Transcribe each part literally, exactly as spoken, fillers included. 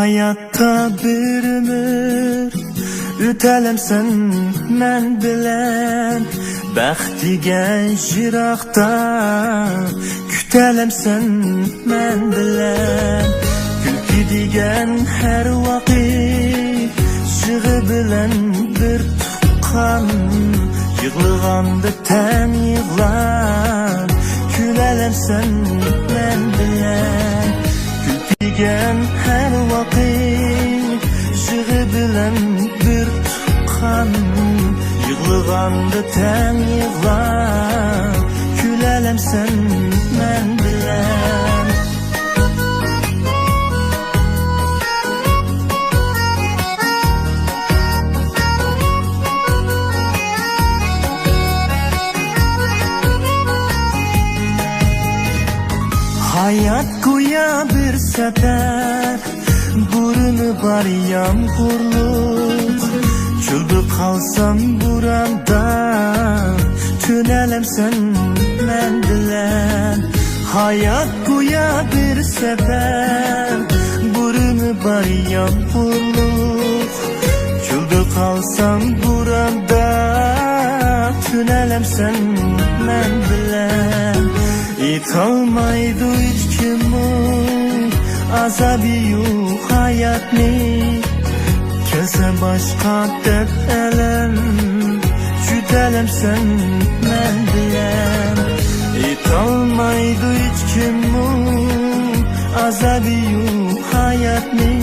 ھاياتتا بىر ئۆمۈر ئۆتەلەمسەن مەن بىلەن؟ بەخت دېگەن يىراقتا، كۈتەلەمسەن مەن بىلەن؟ كۈلكى دېگەن ھەر ۋاقىت يىغا بىلەن بىر تۇغقان، يىغلىغاندا تەڭ يىغلاپ، كۈلەلەمسەن مەن بىلەن؟ كۈلكى دېگەن ھەر ۋاقىت يىغا بىلەن بىر تۇغقان، يىغلىغاندا تەڭ يىغلاپ، كۈلەلەمسەن مەن بىلەن؟ ھايات گويا بىر سەپەر، بۇرنى بار يامغۇرلۇق. چۆلدە قالسام بوراندا، تۆلەلەمسەن مەن بىلەن؟ ھايات گويا بىر سەپەر، بۇرنى بار يامغۇرلۇق. چۆلدە قالسام بوراندا، تۆلەلەمسەن مەن بىلەن؟ ئېيتالمايدۇ ھېچكىممۇ ئازابى يوق ھاياتنى. كەلسە باشقا دەرد ئەلەم، يۆتەلەمسەن مەن بىلەن؟ ئېيتالمايدۇ ھېچكىممۇ ئازابى يوق ھاياتنى.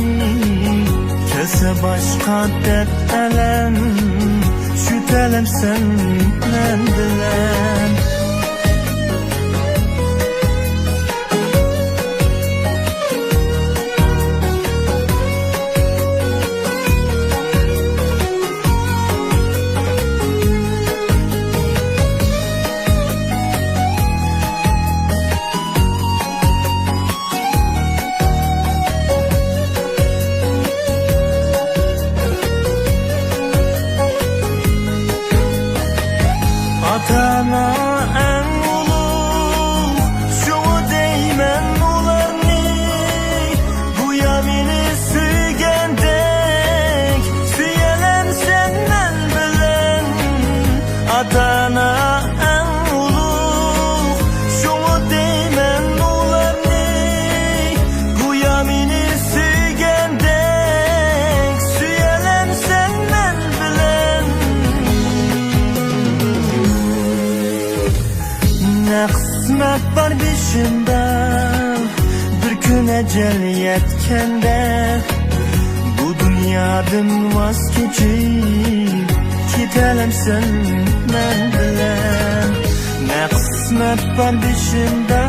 كەلسە باشقا دەرد ئەلەم، يۆتەلەمسەن مەن بىلەن؟ ئاتا-ئانا ئەڭ ئۇلۇغ، شۇڭا دەيمەن ئۇلارنى، گويا مېنى سۆيگەندەك، سۆيەلەمسەن مەن بىلەن؟ ئاتا-ئانا ئەڭ ئۇلۇغ، شۇڭا دەيمەن ئۇلارنى، گويا مېنى سۆيگەندەك، سۆيەلەمسەن مەن بىلەن؟ نە قىسمەت بار بېشىمدا، بىر كۈن ئەجەل يەتكەندە، بۇ دۇنيادىن ۋاز كېچىپ، كېتەلەمسەن مەن بىلەن؟ نە قىسمەت بار بېشىمدا،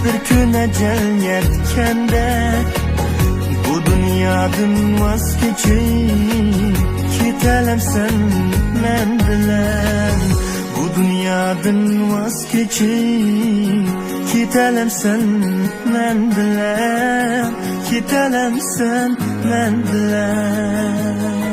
بىر كۈن ئەجەل يەتكەندە، بۇ دۇنيادىن ۋاز كېچىپ، كېتەلەمسەن مەن بىلەن؟ بۇ دۇنيادىن ۋاز كېچىپ، كېتەلەمسەن مەن بىلەن؟ كېتەلەمسەن مەن بىلەن؟